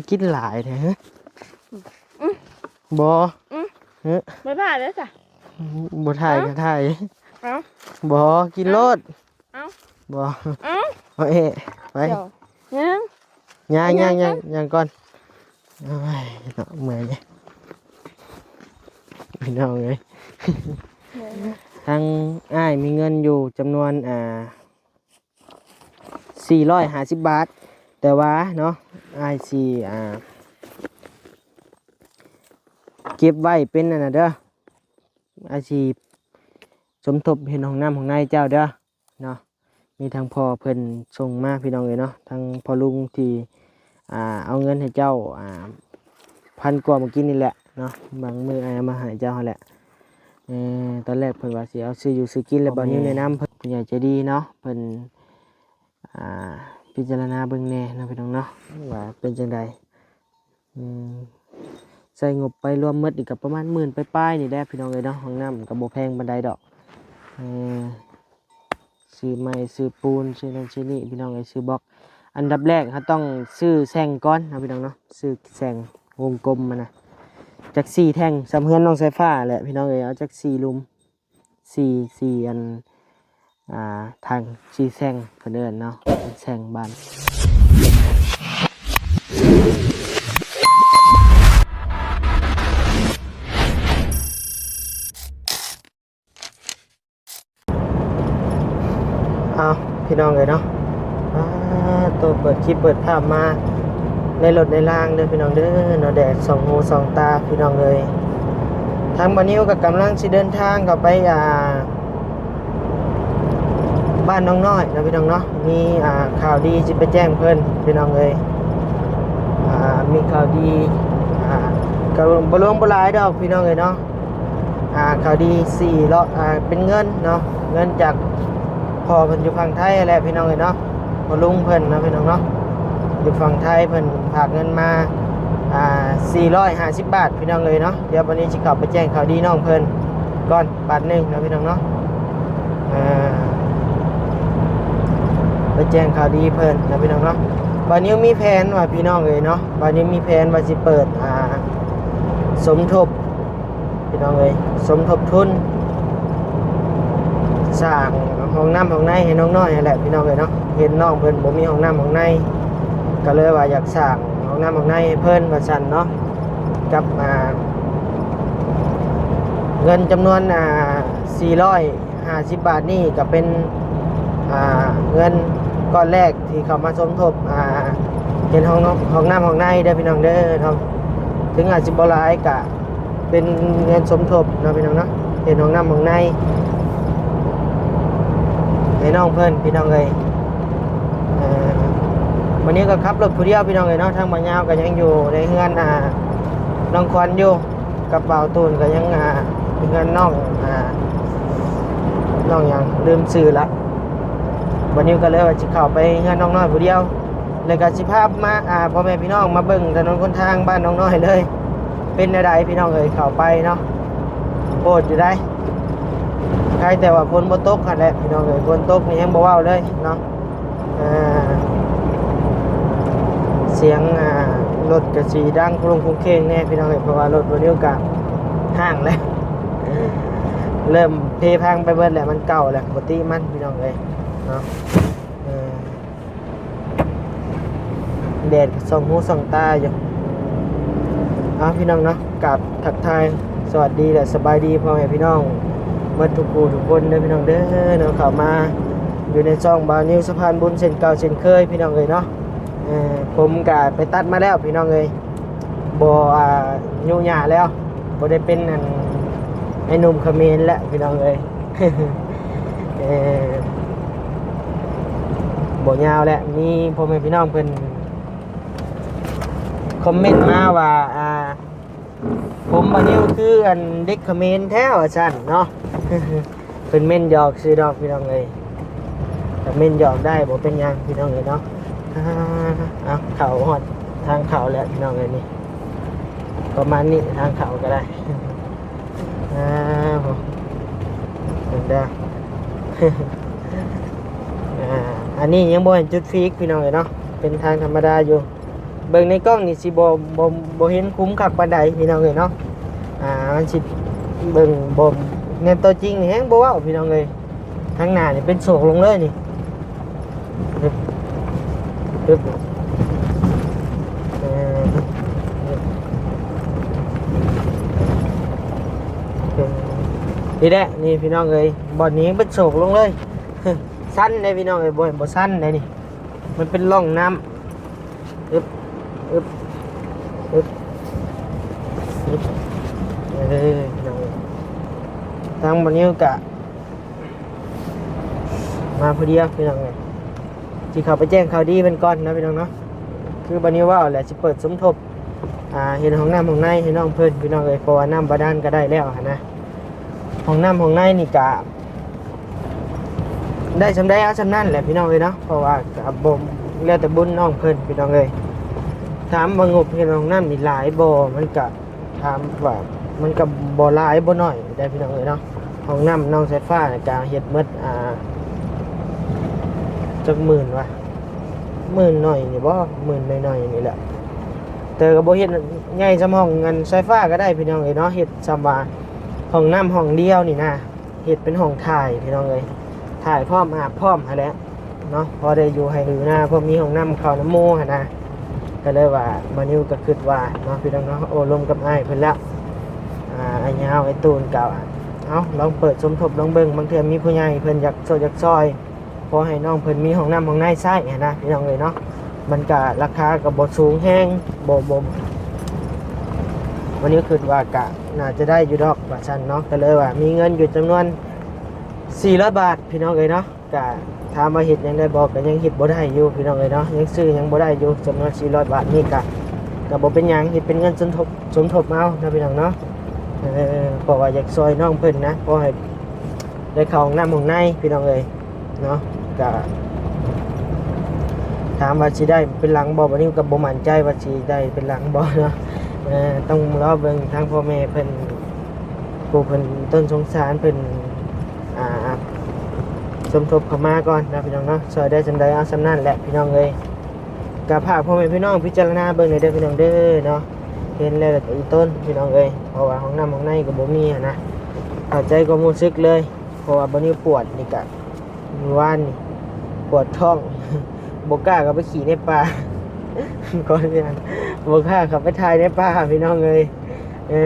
ກິນຫຼາຍແທ້ ຫື ອືມ ບໍ່ ອືມ ຫື ບໍ່ຖ່າຍເດີຊະ ບໍ່ຖ່າຍ ເອົ້າ ກໍຖ່າຍ ເອົ້າ ບໍ່ ກິນໂລດ ເອົ້າ ບໍ່ ເອົ້າ ເອົາເອະ ໄປ ຍັງ ຍັງ ຍັງ ຍັງ ຍັງກ່ອນ ໂອ້ຍເນາະ ເມື່ອຍເດ ພີ່ນ້ອງເອີຍ ເມື່ອຍ ທາງອ້າຍມີເງິນຢູ່ຈຳນວນ ອ່າ ສີ່ຮ້ອຍຫ້າສິບບາດ ແຕ່ວ່າເນາະ ອ້າຍຊິ ອ່າ ເກັບໄວ້ເປັນອັນນັ້ນເດີ ອ້າຍຊິສົມທົບເຮັດຫ້ອງນ້ຳຫ້ອງໃນເຈົ້າເດີເນາະ ມີທາງພໍ່ເພິ່ນສົ່ງມາ ພີ່ນ້ອງເອີຍເນາະ ທາງພໍ່ລຸງທີ່ ອ່າ ເອົາເງິນໃຫ້ເຈົ້າ ອ່າ ພັນກວ່າມື້ກີ້ນີ້ແຫຼະເນາະ ບາງມື້ອ້າຍເອົາມາໃຫ້ເຈົ້າຫັ້ນແຫຼະ ເອີ ຕອນແລກເພິ່ນວ່າຊິເອົາຊື້ຢູ່ຊື້ກິນ ແລ້ວບ່າວນິວແນະນຳເພິ່ນ ຜູ້ໃຫຍ່ໃຈດີເນາະ ເພິ່ນ ອ່າ ພິຈາລະນາເບິ່ງແດ່ເນາະ ພີ່ນ້ອງເນາະ ວ່າເປັນຈັ່ງໃດ ອືມ ໃຊ້ງົບໄປລວມໝົດນີ້ກໍປະມານໝື່ນປາຍໆນີ້ແຫຼະ ພີ່ນ້ອງເອີຍເນາະ ຫ້ອງນ້ຳກໍບໍ່ແພງປານໃດດອກ ເອີ ຊື້ໄມ້ ຊື້ປູນ ຊື້ນັ້ນຊື້ນີ້ ພີ່ນ້ອງເອີຍ ຊື້ບລັອກ ອັນດັບແລກເຮົາຕ້ອງຊື້ແຊງກ່ອນເນາະ ພີ່ນ້ອງເນາະ ຊື້ແຊງວົງກົມຫັ້ນນະ ຈັກສີ່ແທ່ງ ສ່ຳເຮືອນນ້ອງສາຍຟ້າແຫຼະ ພີ່ນ້ອງເອີຍ ເອົາຈັກສີ່ຫຼຸມ ສີ່ ສີ່ອັນ ອ່າ ຖັງ ສີ່ແຊງ ເພິ່ນເອີ້ນເນາະ ແຊງບ້ານ ເອົາ ພີ່ນ້ອງເອີຍເນາະ ປາດໂທ້ ເປີດຄລິບເປີດພາບມາໃນລົດໃນລາງເດີພີ່ນ້ອງເດີເນາະ ແດດສ່ອງຫູສ່ອງຕາພີ່ນ້ອງເອີຍ ທາງບ່າວນິວກໍກຳລັງຊິເດີນທາງເຂົ້າໄປ ອ່າ ບ້ານນ້ອງນ້ອຍເນາະພີ່ນ້ອງເນາະ ມີ ອ່າ ຂ່າວດີຊິໄປແຈ້ງເພິ່ນພີ່ນ້ອງເອີຍ ອ່າ ມີຂ່າວດີ ອ່າ ກໍບໍ່ຫຼວງບໍ່ຫຼາຍດອກພີ່ນ້ອງເອີຍເນາະ ອ່າ ຂ່າວດີສີ່ເລາະ ອ່າ ເປັນເງິນເນາະ ເງິນຈາກພໍ່ເພິ່ນຢູ່ຝັ່ງໄທຫັ້ນແຫຼະພີ່ນ້ອງເອີຍເນາະ ພໍ່ລຸງເພິ່ນເນາະພີ່ນ້ອງເນາະ ຢູ່ຝັ່ງໄທເພິ່ນຝາກເງິນມາ ອ່າ ສີ່ຮ້ອຍຫ້າສິບບາດພີ່ນ້ອງເອີຍເນາະ ດຽວບັດນີ້ຊິເຂົ້າໄປແຈ້ງຂ່າວດີນ້ອງເພິ່ນກ່ອນບາດໜຶ່ງເນາະພີ່ນ້ອງເນາະ ອ່າ ໄປແຈ້ງຂ່າວດີເພິ່ນເນາະພີ່ນ້ອງເນາະ ບ່າວນິວມີແຜນວ່າພີ່ນ້ອງເອີຍເນາະ ບ່າວນິວມີແຜນວ່າຊິເປີດ ອ່າ ສົມທົບ ພີ່ນ້ອງເອີຍ ສົມທົບທຶນສ້າງຫ້ອງນ້ຳຫ້ອງໃນໃຫ້ນ້ອງນ້ອຍຫັ້ນແຫຼະພີ່ນ້ອງເອີຍເນາະ ເຫັນນ້ອງເພິ່ນບໍ່ມີຫ້ອງນ້ຳຫ້ອງໃນ ກໍເລີຍວ່າຢາກສ້າງຫ້ອງນ້ຳຫ້ອງໃນໃຫ້ເພິ່ນວ່າຊັ້ນເນາະ ກັບ ອ່າ ເງິນຈຳນວນ ອ່າ ສີ່ຮ້ອຍຫ້າສິບບາດນີ້ ກໍເປັນ ອ່າ ເງິນກ້ອນແລກທີ່ເຂົ້າມາສົມທົບ ອ່າ ເຮັດຫ້ອງ ຫ້ອງນ້ຳຫ້ອງໃນເດີພີ່ນ້ອງເດີເນາະ ເຖິງອາດຊິບໍ່ຫຼາຍ ກະ ເປັນເງິນສົມທົບເນາະພີ່ນ້ອງເນາະ ເຮັດຫ້ອງນ້ຳຫ້ອງໃນໃຫ້ນ້ອງເພິ່ນພີ່ນ້ອງເອີຍ ເອີ ມື້ນີ້ກໍຂັບລົດຜູ້ດຽວພີ່ນ້ອງເອີຍເນາະ ທາງບ່າວຍາວກໍຍັງຢູ່ໃນເຮືອນ ອ່າ ນ້ອງຂວັນຢູ່ ກັບບ່າວຕູນກໍຍັງ ອ່າ ເຮືອນນ້ອງ ອ່າ ນ້ອງຫຍັງ ລືມຊື່ລະ ບ່າວນິວກໍເລີຍວ່າຊິເຂົ້າໄປເຮືອນນ້ອງນ້ອຍຜູ້ດຽວ ແລ້ວກໍຊິພາມາ ອ່າ ພໍ່ແມ່ພີ່ນ້ອງມາເບິ່ງຖະໜົນຫົນທາງບ້ານນ້ອງນ້ອຍເລີຍ ເປັນແນວໃດພີ່ນ້ອງເອີຍ ເຂົ້າໄປເນາະ ໂພດຢູ່ໃດ໋ ໃຄແຕ່ວ່າຝົນບໍ່ຕົກຫັ້ນແຫຼະພີ່ນ້ອງເອີຍ ຝົນຕົກນີ້ແຮງບໍ່ເວົ້າເລີຍເນາະ ອ່າ ສຽງ ອ່າ ລົດກໍຊິດັງໂຄງໂຄງເຄງແດ່ພີ່ນ້ອງເອີຍ ເພາະວ່າລົດບ່າວນິວກໍຫ້າງແລ້ວ ເລີ່ມເພພັງໄປເບິດແລ້ວ ມັນເກົ່າແລ້ວ ປົກກະຕິມັນພີ່ນ້ອງເອີຍເນາະ ເອີ ແດດກໍສ່ອງຫູສ່ອງຕາຢູ່ ເອົາ ພີ່ນ້ອງເນາະ ກາບທັກທາຍສະຫວັດດີ ແລະ ສະບາຍດີພໍ່ແມ່ພີ່ນ້ອງໝົດທຸກຜູ້ທຸກຄົນເດີພີ່ນ້ອງເດີເນາະ ເຂົ້າມາຢູ່ໃນຊ່ອງບ່າວນິວສະພານບຸນເຊັ່ນເກົ່າເຊັ່ນເຄີຍພີ່ນ້ອງເອີຍເນາະ ເອີ ຜົມກະໄປຕັດມາແລ້ວພີ່ນ້ອງເອີຍ ບໍ່ ອ່າ ຫຍຸ້ງຍາກແລ້ວ ບໍ່ໄດ້ເປັນອັນ ໄອ້ໜຸ່ມຂະເໝນແລ້ວພີ່ນ້ອງເອີຍ ເອີ ບໍ່ຍາວແລ້ວ ມີພໍ່ແມ່ພີ່ນ້ອງເພິ່ນຄອມເມັນມາວ່າ ອ່າ ຜົມບ່າວນິວຄືອັນເດັກຂະເໝນແທ້ວ່າຊັ້ນເນາະ ເພິ່ນເມັນຫຍອກຊື່ດອກພີ່ນ້ອງເອີຍ ກໍເມັນຫຍອກໄດ້ ບໍ່ເປັນຫຍັງພີ່ນ້ອງເອີຍເນາະ ອ່າ ເອົາ ເຂົ້າຮອດທາງເຂົ້າແລ້ວພີ່ນ້ອງເອີຍ ນີ້ ປະມານນີ້ ທາງເຂົ້າກໍໄດ້ ອ່າ ເບິ່ງເດີ ອ່າ ອັນນີ້ຍັງບໍ່ເຫັນຈຸດຟີກພີ່ນ້ອງເອີຍເນາະ ເປັນທາງທຳມະດາຢູ່ ເບິ່ງໃນກ້ອງນີ້ຊິບໍ່ ບໍ່ ບໍ່ເຫັນຄຸ້ມຄັກປານໃດພີ່ນ້ອງເອີຍເນາະ. ອ່າ ມັນຊິເບິ່ງບໍ່ ແນມຕົວຈິງນີ້ແຮງບໍ່ເວົ້າພີ່ນ້ອງເອີຍ. ທາງໜ້ານີ້ເປັນໂສກລົງເລີຍນີ້. ປຶບ ປຶບ ເອີ ນີ້ແຫຼະ ນີ້ພີ່ນ້ອງເອີຍ ບ່ອນນີ້ເປັນໂສກລົງເລີຍ. ຊັນເດ້ພີ່ນ້ອງເອີຍ ບໍ່ ບໍ່ຊັນເດ້ນີ້ ມັນເປັນຮ່ອງນ້ຳ. ອຶບ ອຶບ ອຶບ ອຶບ ເອີ ພີ່ນ້ອງເອີຍ ທາງບ່າວນິວກະມາຜູ້ດຽວພີ່ນ້ອງເອີຍ. ຊິເຂົ້າໄປແຈ້ງຂ່າວດີເພິ່ນກ່ອນເນາະພີ່ນ້ອງເນາະ. ຄືບ່າວນິວເວົ້າແຫຼະ ຊິເປີດສົມທົບ ອ່າ ເຮັດຫ້ອງນ້ຳຫ້ອງໃນໃຫ້ນ້ອງເພິ່ນພີ່ນ້ອງເອີຍ ເພາະວ່ານ້ຳບາດານກະໄດ້ແລ້ວຫັ້ນນະ. ຫ້ອງນ້ຳຫ້ອງໃນນີ້ກະໄດ້ສ່ຳໃດເອົາສ່ຳນັ້ນແຫຼະພີ່ນ້ອງເອີຍເນາະ ເພາະວ່າກະບໍ່ ແລ້ວແຕ່ບຸນນ້ອງເພິ່ນພີ່ນ້ອງເອີຍ. ຖາມວ່າງົບເຮັດຫ້ອງນ້ຳນີ້ຫຼາຍບໍ່ ມັນກະ ຖາມວ່າມັນກະບໍ່ຫຼາຍບໍ່ໜ້ອຍໄດ໋ພີ່ນ້ອງເອີຍເນາະ. ຫ້ອງນ້ຳນ້ອງສາຍຟ້ານີ້ກະເຮັດໝົດ ອ່າ ຈັກໝື່ນວະ ໝື່ນໜ້ອຍນີ້ບໍ່ ໝື່ນໜ້ອຍໆນີ້ແຫຼະ. ແຕ່ກະບໍ່ເຮັດໃຫຍ່ສ່ຳຫ້ອງອັນສາຍຟ້າກະໄດ້ພີ່ນ້ອງເອີຍເນາະ ເຮັດສ່ຳວ່າຫ້ອງນ້ຳຫ້ອງດຽວນີ້ນະ. ເຮັດເປັນຫ້ອງຖ່າຍພີ່ນ້ອງເອີຍ ຖ່າຍພ້ອມອາບພ້ອມຫັ້ນແຫຼະເນາະ ພໍໄດ້ຢູ່ໄຮ່ຢູ່ນາ ພໍມີຫ້ອງນ້ຳເຂົ້ານຳໝູ່ຫັ້ນນະ. ກະເລີຍວ່າບ່າວນິວກະຄຶດວ່າເນາະພີ່ນ້ອງເນາະ ໂອ້ລົມກັບອ້າຍເພິ່ນແລ້ວ ອ່າ ອ້າຍຍາວ ອ້າຍຕູນ ກະວ່າ ເອົາ ລອງເປີດສົມທົບລອງເບິ່ງ ບາງເທື່ອມີຜູ້ໃຫຍ່ເພິ່ນຢາກຊ່ວຍ ຢາກຊ່ອຍ ພໍໃຫ້ນ້ອງເພິ່ນມີຫ້ອງນ້ຳຫ້ອງໃນໃຊ້ຫັ້ນນະພີ່ນ້ອງເອີຍເນາະ. ມັນກະລາຄາກະບໍ່ສູງແຮງ ບໍ່ ບໍ່ ວັນນີ້ຄິດວ່າກະໜ້າຈະໄດ້ຢູ່ດອກວ່າຊັ້ນເນາະ. ກະເລີຍວ່າມີເງິນຢູ່ຈຳນວນສີ່ຮ້ອຍບາດພີ່ນ້ອງເອີຍເນາະ. ກະຖາມວ່າເຮັດຫຍັງໄດ້ບໍ່ ກະຍັງເຮັດບໍ່ໄດ້ຢູ່ພີ່ນ້ອງເອີຍເນາະ ຍັງຊື້ຫຍັງບໍ່ໄດ້ຢູ່. ຈຳນວນສີ່ຮ້ອຍບາດນີ້ກະ ກະບໍ່ເປັນຫຍັງ ເຮັດເປັນເງິນສົມທົບ ສົມທົບເອົາເນາະພີ່ນ້ອງເນາະ. ເອີ ເພາະວ່າຢາກຊ່ອຍນ້ອງເພິ່ນນະ ພໍໃຫ້ໄດ້ເຂົ້າຫ້ອງນ້ຳຫ້ອງໃນພີ່ນ້ອງເອີຍ ເນາະ. ກະຖາມວ່າຊິໄດ້ເປັນຫຼັງບໍ່ ບັດນີ້ກະບໍ່ໝັ້ນໃຈວ່າຊິໄດ້ເປັນຫຼັງບໍ່ເນາະ. ເອີ ຕ້ອງລໍເບິ່ງທາງພໍ່ແມ່ເພິ່ນ ຜູ້ເພິ່ນຕົ້ນສົງສານເພິ່ນ ອ່າ ສົມທົບເຂົ້າມາກ່ອນເນາະພີ່ນ້ອງເນາະ. ຊ່ອຍໄດ້ສ່ຳໃດເອົາສ່ຳນັ້ນແຫຼະພີ່ນ້ອງເອີຍ. ກະຝາກພໍ່ແມ່ພີ່ນ້ອງພິຈາລະນາເບິ່ງແດ່ເດີພີ່ນ້ອງເດີເນາະ. ເຫັນແລ້ວກະອີ່ຕົນພີ່ນ້ອງເອີຍ ເພາະວ່າຫ້ອງນ້ຳຫ້ອງໃນກະບໍ່ມີຫັ້ນນະ. ເຂົ້າໃຈຄວາມຮູ້ສຶກເລີຍ ເພາະວ່າບໍ່ມີປວດນີ້ກະ ມື້ວານນີ້ປວດທ້ອງ ບໍ່ກ້າເຂົ້າໄປຂີ້ໃນປ່າ ຂໍອະນຸຍາດ ບໍ່ກ້າເຂົ້າໄປຖ່າຍໃນປ່າພີ່ນ້ອງເອີຍ. ເອີ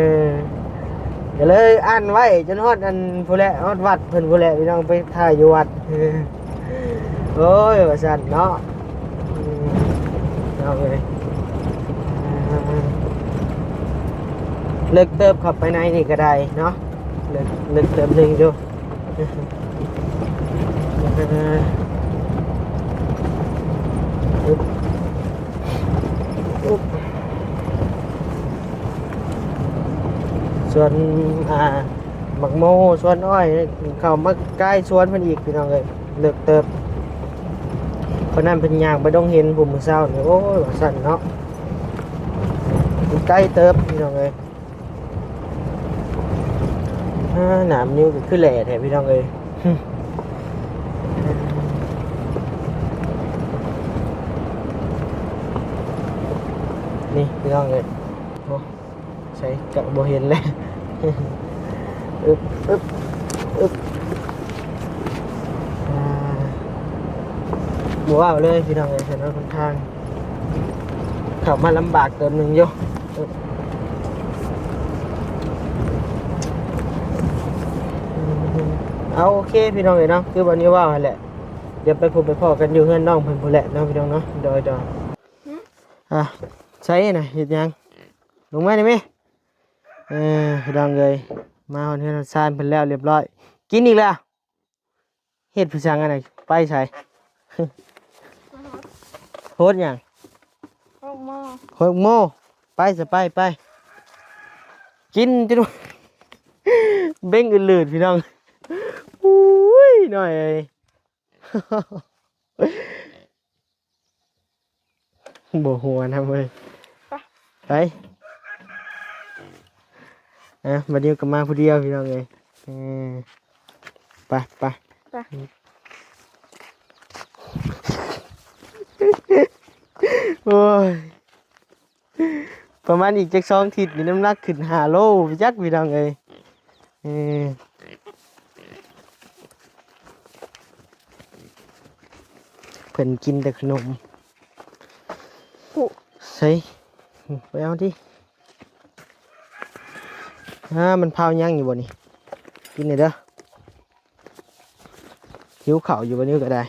ກະເລີຍອັ້ນໄວ້ຈົນຮອດອັນພຸ້ນແຫຼະ ຮອດວັດເພິ່ນພຸ້ນແຫຼະພີ່ນ້ອງ ໄປຖ່າຍຢູ່ວັດ. ໂອ້ຍ ວ່າຊັ້ນເນາະ. ອືມ ເອົາເລີຍ ເລິກເຕີບເຂົ້າໄປໃນນີ້ກະໄດ້ເນາະ ເລິກ ເລິກເຕີບໜຶ່ງຢູ່. ເອີ ອຶບ ອຶບ ສ່ວນ ອ່າ ໝາກໂມ ສວນອ້ອຍ ເຂົ້າມາໃກ້ສວນເພິ່ນອີກພີ່ນ້ອງເອີຍ ເລິກເຕີບ. ເພາະນັ້ນເພິ່ນຍ່າງໄປດົງເຫັນຜູ້ມື້ເຊົ້ານີ້ ໂອ້ຍ ວ່າຊັ້ນເນາະ ໄກເຕີບພີ່ນ້ອງເອີຍ. ອ່າ ໜາມນິ້ວກະຄືແຫຼແທ້ພີ່ນ້ອງເອີຍ. ນີ້ພີ່ນ້ອງເອີຍ ໂອ້ ໃສກະບໍ່ເຫັນແລ້ວ. ອຶບ ອຶບ ອຶບ ອ່າ ບໍ່ເວົ້າເລີຍພີ່ນ້ອງເອີຍ ຖະໜົນຫົນທາງ ເຂົ້າມາລຳບາກເຕີບໜຶ່ງຢູ່. ເອົາ ໂອເຄພີ່ນ້ອງເອີຍເນາະ ຄືບ່າວນິວເວົ້າຫັ້ນແຫຼະ ດຽວໄປພົບໄປພໍ້ກັນຢູ່ເຮືອນນ້ອງເພິ່ນພຸ້ນແຫຼະເນາະພີ່ນ້ອງເນາະ. ໂດຍ ໂດຍ. ຫືມ? ອ່າ ໃສນະ ເຮັດຫຍັງ? ລົງມາໄດ້ແມ? ເອີ ພີ່ນ້ອງເອີຍ ມາຮອດເຮືອນຮອດຊານເພິ່ນແລ້ວລຽບຮ້ອຍ. ກິນອີກແລ້ວ. ເຮັດຜູ້ສັງອັນນັ້ນ ໄປໃສ? ໂຫດຫຍັງ? ຫົກໂມງ ຫົກໂມງ. ໄປຊະ ໄປ ໄປ. ກິນຈົນ ເບັງອືດໆ ພີ່ນ້ອງ. ໂອ້ຍ ນ້ອຍເອີຍ. ບໍ່ຫົວນຳເວີຍ. ໄປ ໄປ. ອ່ະ ບັດນີ້ກະມາຜູ້ດຽວພີ່ນ້ອງເອີຍ. ເອີ ໄປ ໄປ ໄປ. ໂອ້ຍ ປະມານອີກຈັກສອງທິດນີ້ ນ້ຳໜັກຂຶ້ນຫ້າໂລຈັກ ພີ່ນ້ອງເອີຍ. ເອີ ເພິ່ນກິນແຕ່ຂະໜົມ. ໃສ ໄປເອົາຕິ. ອ່າ ມັນເຜົາຍັງຢູ່ບໍ່ນີ້? ກິນແດ່ເດີ. ຫິວເຂົ້າຢູ່ບໍ່ນີ້ກໍໄດ້.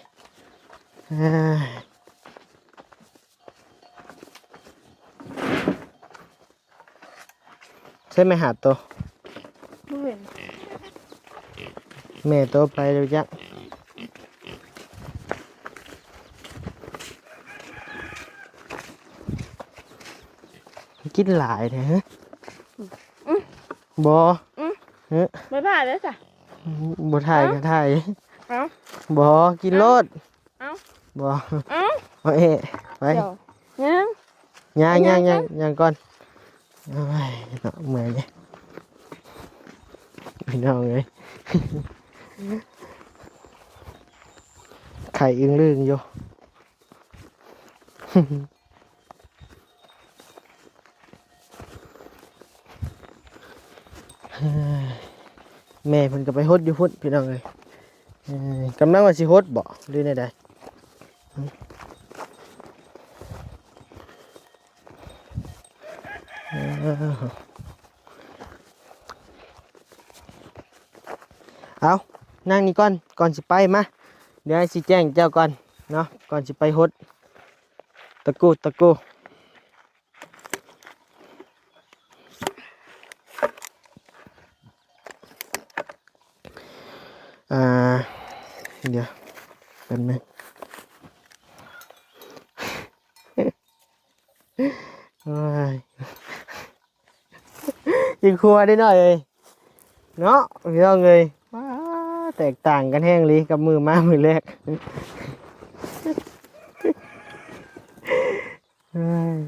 ໃຊ້ແມ່ຫາໂຕ? ບໍ່ເຫັນ. ແມ່ໂຕໄປແລ້ວຈັກ. ກິນຫຼາຍແທ້. ບໍ່. ບໍ່ຖ່າຍແລ້ວຈ້ະ. ບໍ່ຖ່າຍກໍຖ່າຍ. ເອົ້າ ບໍ່ ກິນໂລດ. ເອົ້າ ບໍ່ ເອົ້າ ເອົາເອະ ໄປ. ຍັງ ຍັງ ຍັງ ຍັງ ຍັງ ຍັງກ່ອນ. ໂອ້ຍ ເນາະ ເມື່ອຍເດ້ ພີ່ນ້ອງເອີຍ. ໄຂ່ອຶ້ງລຶ້ງຢູ່. ແມ່ເພິ່ນກໍໄປຫົດຢູ່ພຸ້ນ ພີ່ນ້ອງເອີຍ. ເອີ ກຳລັງວ່າຊິຫົດບໍ່ ຫຼືແນວໃດ? ເອົາ ນັ່ງນີ້ກ່ອນ ກ່ອນຊິໄປ. ມາ ດຽວອ້າຍຊິແຈ້ງເຈົ້າກ່ອນເນາະ ກ່ອນຊິໄປຫົດ. ຕະກູ ຕະກູ. ອ່າ ດຽວ ແປັບໜຶ່ງ. ໂອ້ຍ ອີກຄົວໄດ້ໜ້ອຍເອີຍ ເນາະ ພີ່ນ້ອງເອີຍ. ວ້າ ແຕກຕ່າງກັນແຮງອີ່ຫຼີກັບມື້ມາມື້ແລກ. ເອີຍ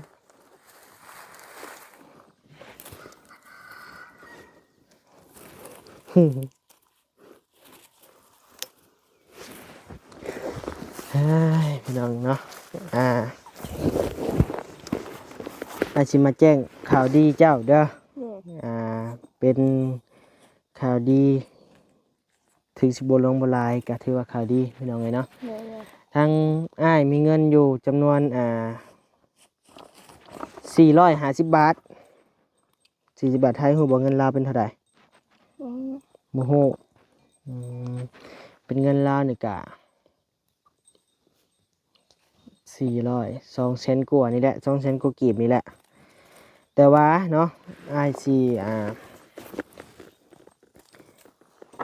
ເອີຍ ພີ່ນ້ອງເນາະ ອ່າ ອ້າຍຊິມາແຈ້ງຂ່າວດີເຈົ້າເດີ. ໂດຍ ອ່າ ເປັນຂ່າວດີ ເຖິງຊິບໍ່ຫຼວງບໍ່ຫຼາຍ ກໍຖືວ່າຂ່າວດີ ພີ່ນ້ອງເອີຍເນາະ. ໂດຍໆ ທາງອ້າຍມີເງິນຢູ່ຈຳນວນ ອ່າ ສີ່ຮ້ອຍຫ້າສິບບາດ. ສີ່ສິບບາດໄທ ຮູ້ບໍ່ເງິນລາວເປັນເທົ່າໃດ? ບໍ່ຮູ້ ບໍ່ຮູ້. ອືມ ເປັນເງິນລາວນີ້ກະສີ່ຮ້ອຍ ສອງແສນກວ່ານີ້ແຫຼະ ສອງແສນກວ່າກີບນີ້ແຫຼະ. ແຕ່ວ່າເນາະ ອ້າຍຊິ ອ່າ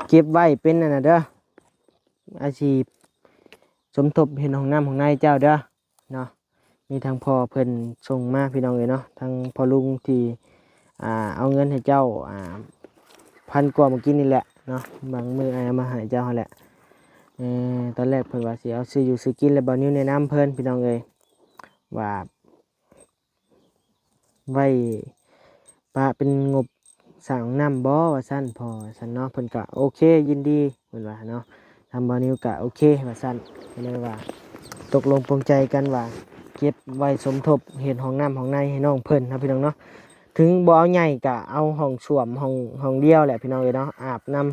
ເກັບໄວ້ເປັນອັນນັ້ນເດີ ອ້າຍຊິສົມທົບເຮັດຫ້ອງນ້ຳຫ້ອງໃນເຈົ້າເດີ. ເນາະ ມີທາງພໍ່ເພິ່ນສົ່ງມາ ພີ່ນ້ອງເອີຍເນາະ ທາງພໍ່ລຸງທີ່ ອ່າ ເອົາເງິນໃຫ້ເຈົ້າ ອ່າ ພັນກວ່າມື້ກີ້ນີ້ແຫຼະເນາະ ບາງມື້ອ້າຍເອົາມາໃຫ້ເຈົ້າຫັ້ນແຫຼະ. ເອີ ຕອນແລກເພິ່ນວ່າຊິເອົາຊື້ຢູ່ຊື້ກິນ ແລ້ວບ່າວນິວແນະນຳເພິ່ນ ພີ່ນ້ອງເອີຍ ວ່າໄວ້ ປະເປັນງົບສ້າງນ້ຳບໍ່ວ່າຊັ້ນ ພໍ່ວ່າຊັ້ນເນາະ. ເພິ່ນກະໂອເຄ ຍິນດີ ເພິ່ນວ່າເນາະ. ທາງບ່າວນິວກະໂອເຄວ່າຊັ້ນ ກໍເລີຍວ່າຕົກລົງປົງໃຈກັນວ່າເກັບໄວ້ສົມທົບເຮັດຫ້ອງນ້ຳຫ້ອງໃນໃຫ້ນ້ອງເພິ່ນເນາະ ພີ່ນ້ອງເນາະ. ເຖິງບໍ່ເອົາໃຫຍ່ກະເອົາຫ້ອງສ້ວມ ຫ້ອງ ຫ້ອງດຽວແຫຼະ ພີ່ນ້ອງເອີຍເນາະ ອາບນ້ຳ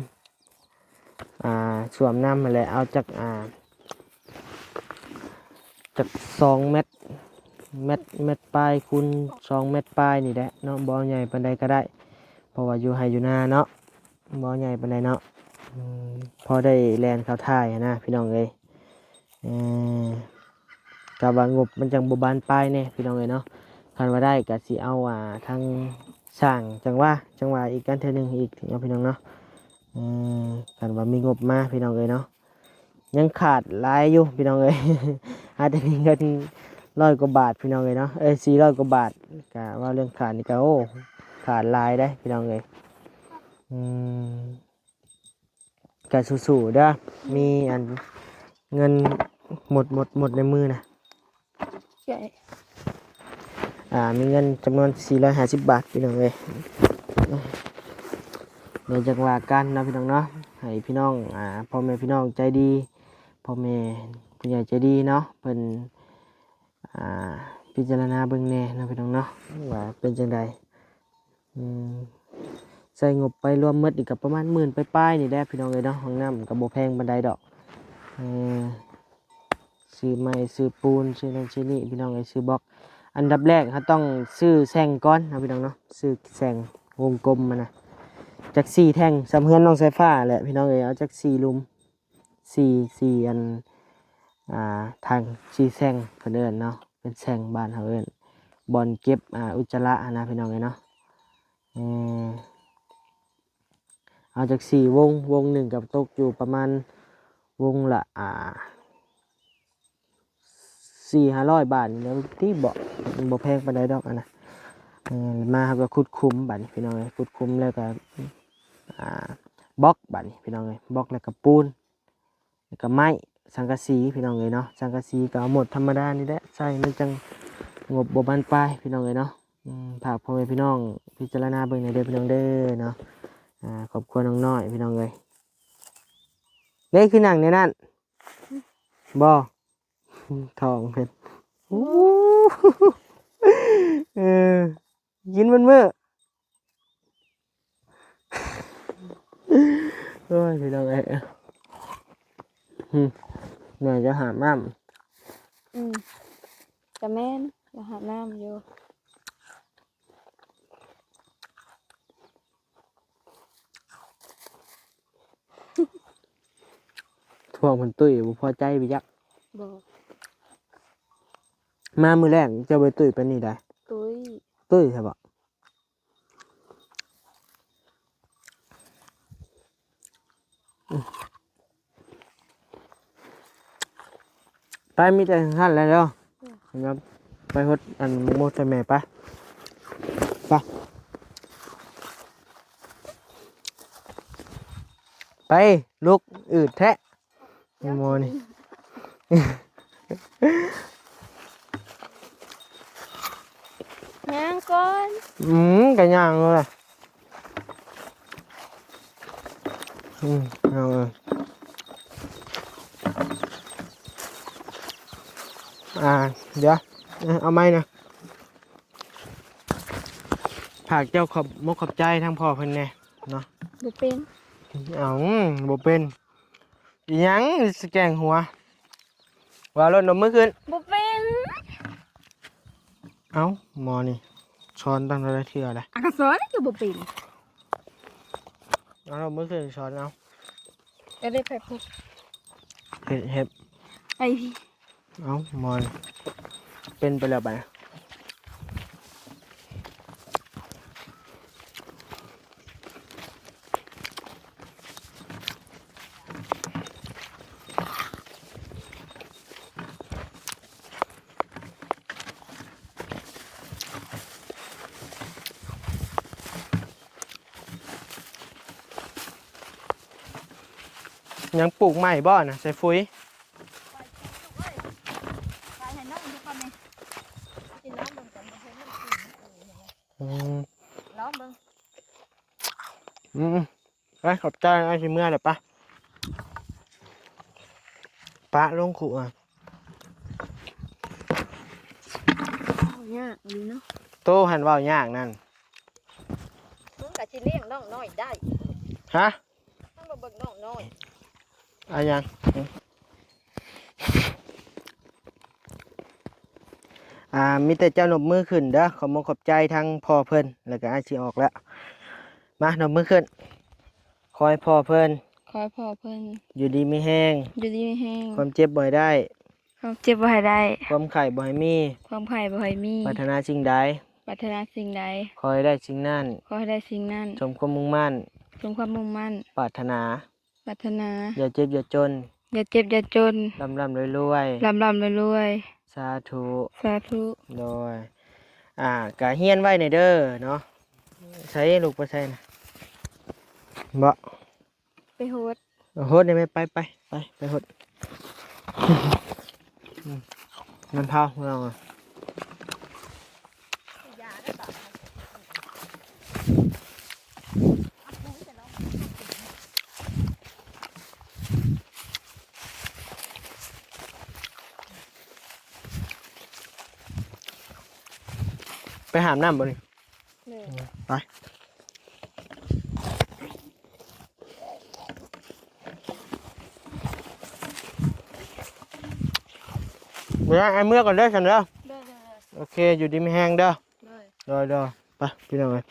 ອ່າ ສ້ວມນ້ຳຫັ້ນແຫຼະ ເອົາຈັກ ອ່າ ຈັກສອງແມັດ ແມັດ ແມັດປາຍຄູນສອງແມັດປາຍນີ້ແຫຼະເນາະ ບໍ່ໃຫຍ່ປານໃດກໍໄດ້ ເພາະວ່າຢູ່ໄຮ່ຢູ່ນາເນາະ ບໍ່ໃຫຍ່ປານໃດເນາະ. ອືມ ພໍໄດ້ແລ່ນເຂົ້າຖ່າຍຫັ້ນນະ ພີ່ນ້ອງເອີຍ. ເອີ ກະວ່າງົບມັນຈັ່ງບໍ່ບານປາຍແດ່ ພີ່ນ້ອງເອີຍເນາະ. ຄັນວ່າໄດ້ກະຊິເອົາ ອ່າ ທາງສ້າງ ຈັ່ງວ່າ ຈັ່ງວ່າອີກກັນເທື່ອໜຶ່ງອີກເນາະ ພີ່ນ້ອງເນາະ. ເອີ ຄັນວ່າມີງົບມາ ພີ່ນ້ອງເອີຍເນາະ ຍັງຂາດຫຼາຍຢູ່ ພີ່ນ້ອງເອີຍ. ອາດຈະມີເງິນຮ້ອຍກວ່າບາດ ພີ່ນ້ອງເອີຍເນາະ ເອີ ສີ່ຮ້ອຍກວ່າບາດ. ກະເວົ້າເລື່ອງຂາດນີ້ກະ ໂອ້ ຂາດຫຼາຍເດ້ ພີ່ນ້ອງເອີຍ. ອືມ ກະສູ້ໆເດີ ມີອັນເງິນໝົດ ໝົດ ໝົດໃນມືນະ. ອ່າ ມີເງິນຈຳນວນສີ່ຮ້ອຍຫ້າສິບບາດ ພີ່ນ້ອງເອີຍ. ດຽວຈັ່ງວ່າກັນເນາະ ພີ່ນ້ອງເນາະ. ໃຫ້ພີ່ນ້ອງ ອ່າ ພໍ່ແມ່ພີ່ນ້ອງໃຈດີ ພໍ່ແມ່ຜູ້ໃຫຍ່ໃຈດີເນາະ ເພິ່ນ ອ່າ ພິຈາລະນາເບິ່ງແດ່ເນາະພີ່ນ້ອງເນາະ ວ່າເປັນຈັ່ງໃດ. ອືມ ໃຊ້ງົບໄປລວມໝົດນີ້ກໍປະມານໝື່ນປາຍໆນີ້ແຫຼະພີ່ນ້ອງເອີຍເນາະ. ຫ້ອງນ້ຳກໍບໍ່ແພງປານໃດດອກ ເອີ ຊື້ໄມ້ ຊື້ປູນ ຊື້ນັ້ນຊື້ນີ້ພີ່ນ້ອງເອີຍ ຊື້ບລັອກ. ອັນດັບແລກເຮົາຕ້ອງຊື້ແຊັງກ່ອນເນາະພີ່ນ້ອງເນາະ ຊື້ແຊັງວົງກົມຫັ້ນນະ ຈັກສີ່ແທ່ງ ສ່ຳເຮືອນນ້ອງສາຍຟ້າແຫຼະພີ່ນ້ອງເອີຍ. ເອົາຈັກສີ່ຫຼຸມ ສີ່ ສີ່ອັນ ອ່າ ຖັງ ສີ່ແຊັງເພິ່ນເອີ້ນເນາະ ເປັນແຊັງບ້ານເຮົາເອີ້ນ ບ່ອນເກັບ ອ່າ ອຸດຈະລະຫັ້ນນະພີ່ນ້ອງເອີຍເນາະ. ເອີ ເອົາຈັກສີ່ວົງ ວົງໜຶ່ງກໍຕົກຢູ່ປະມານວົງລະ ອ່າ ສີ່ຫ້າຮ້ອຍບາດນີ້ແຫຼະຕິເບາະ ມັນບໍ່ແພງປານໃດດອກຫັ້ນນະ. ເອີ ມາເຮົາກໍຂຸດຂຸມບາດນີ້ພີ່ນ້ອງເອີຍ ຂຸດຂຸມແລ້ວກໍ ອ່າ ບລັອກບາດນີ້ພີ່ນ້ອງເອີຍ ບລັອກແລ້ວກໍປູນ ແລ້ວກໍໄມ້ ສັງກະສີພີ່ນ້ອງເອີຍເນາະ. ສັງກະສີກໍເອົາໝົດທຳມະດານີ້ແຫຼະ ໃສ່ມັນຈັ່ງງົບບໍ່ບານປາຍພີ່ນ້ອງເອີຍເນາະ. ອືມ ຝາກພໍ່ແມ່ພີ່ນ້ອງພິຈາລະນາເບິ່ງແດ່ເດີພີ່ນ້ອງເດີເນາະ. ອ່າ ຄອບຄົວນ້ອງນ້ອຍພີ່ນ້ອງເອີຍ ເດ້ ຄືນັ່ງໃນນັ້ນ ບໍ່ ທ້ອງເພິ່ນ ເອີ ກິນເບິດມື້. ໂອ້ຍ ພີ່ນ້ອງເອີຍ ອືມ ແມ່ຈະຫາບນ້ຳ ອືມ ກະແມ່ນ ຈະຫາບນ້ຳຢູ່. ພວກເພິ່ນຕຸ້ຍບໍ່ພໍໃຈໄປຈັກ ບໍ່ ມາມື້ແລກເຈົ້າໄປຕຸ້ຍປານນີ້ໄດ ຕຸ້ຍ ຕຸ້ຍໃຊ່ບໍ່? ໄປ ມີແຕ່ຊັ້ນແຫຼະເດີ ອືມ ໄປຫົດອັນໝົກໂມໃສ່ແມ່ ໄປ ໄປ ໄປ ລຸກ ອືດແທ້. ໝໍນີ້ ຍ່າງກ່ອນ ອືມ ກະຍ່າງເລີຍ ອືມ ເອົາ ອ່າ ດຽວ ເອົາໃໝ່ນະ ຝາກເຈົ້າຂອບມົກຂອບໃຈທາງພໍ່ເພິ່ນແດ່ເນາະ ບໍ່ເປັນ ເອົ້າ ບໍ່ເປັນ ອີຫຍັງ ຊິແກງຫົວ ວ່າລົດນົມມືຂຶ້ນ ບໍ່ເປັນ ເອົ້າ ໝໍນີ້ ສອນຕັ້ງແຕ່ເທື່ອລະ ອາ ກະສອນຄືບໍ່ເປັນ ເອົາ ເອົາມືຂຶ້ນ ສອນເອົາ ກະໄດ້ໄປພຸດ ເຮັດ ເຮັດ ໄປ ເອົ້າ ໝໍນີ້ ເປັນໄປແລ້ວບາດນີ້. ຍັງປູກໃໝ່ບໍ່ນະ ໃສ່ຝຸ່ຍ? ອືມ ລອງເບິ່ງ ອືມ ໄປ ຂອບໃຈ ອ້າຍຊິເມືອແລ້ວ ໄປ ປະລົງຄຸ ຍາກອີ່ຫຼີເນາະ ໂຕຫັ້ນເວົ້າຍາກນັ້ນ ມັນກະຊິລ້ຽງນ້ອງນ້ອຍໄດ້ ຮະ? ມັນບໍ່ເບິ່ງນ້ອງນ້ອຍ ອາຫຍັງ? ອາ ມີແຕ່ເຈົ້ານົບມືຂຶ້ນເດີ ຂອບມົກຂອບໃຈທາງພໍ່ເພິ່ນ ແລ້ວກໍອ້າຍຊິອອກແລ້ວ ມາ ນົບມືຂຶ້ນ ຂໍໃຫ້ພໍ່ເພິ່ນ ຂໍໃຫ້ພໍ່ເພິ່ນ ຢູ່ດີມີແຮງ ຢູ່ດີມີແຮງ ຄວາມເຈັບບໍ່ໃຫ້ໄດ້ ຄວາມເຈັບບໍ່ໃຫ້ໄດ້ ຄວາມໄຂ້ບໍ່ໃຫ້ມີ ຄວາມໄຂ້ບໍ່ໃຫ້ມີ ປາດຖະໜາສິ່ງໃດ ປາດຖະໜາສິ່ງໃດ ຂໍໃຫ້ໄດ້ສິ່ງນັ້ນ ຂໍໃຫ້ໄດ້ສິ່ງນັ້ນ ສົມຄວາມມຸ່ງໝັ້ນ ສົມຄວາມມຸ່ງໝັ້ນ ປາດຖະໜາ ປາດຖະໜາ ຢ່າເຈັບຢ່າຈົນ ຢ່າເຈັບຢ່າຈົນ ລ່ຳໆລວຍໆ ລ່ຳໆລວຍໆ ສາທຸ ສາທຸ ໂດຍ ອ່າ ກະຮຽນໄວ້ແດ່ເດີເນາະ ໃສລູກ ໄປໃສນະ ບໍ່ ໄປຫົດ ຫົດໄດ້ໄໝ? ໄປ ໄປ ໄປ ໄປຫົດ ອືມ ມັນເຜົາ ເອົາ ອ ໄປຫາບນ້ຳບໍ່ນີ້? ໂດຍ ໄປ ເວລາ ອ້າຍເມືອກ່ອນເດີຊັ້ນເດີ. ໂດຍ ໂດຍ ໂດຍ ໂອເຄ ຢູ່ດີມີແຮງເດີ. ໂດຍ ໂດຍ ໂດຍ ໄປພີ່ນ້ອງເອີຍ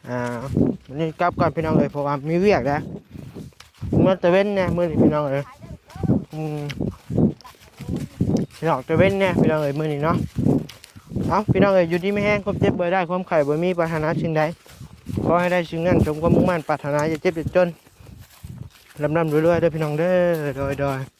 ອ່າ ມື້ນີ້ກັບກ່ອນພີ່ນ້ອງເອີຍ ເພາະວ່າມີວຽກແດ່ ເມືອແຕ່ເວັນແດ່ມື້ນີ້ພີ່ນ້ອງເອີຍ ອືມ ອອກແຕ່ເວັນແດ່ພີ່ນ້ອງເອີຍມື້ນີ້ເນາະ. ເອົ້າ ພີ່ນ້ອງເອີຍ ຢູ່ດີມີແຮງ ຄວາມເຈັບບໍ່ໄດ້ ຄວາມໄຂ້ບໍ່ມີ ປາດຖະໜາສິ່ງໃດ ຂໍໃຫ້ໄດ້ສິ່ງນັ້ນ ສົມຄວາມມຸ່ງໝັ້ນປາດຖະໜາ ຢ່າເຈັບຢ່າຈົນ ລ່ຳໆລວຍໆເດີພີ່ນ້ອງເດີ. ໂດຍ ໂດຍ.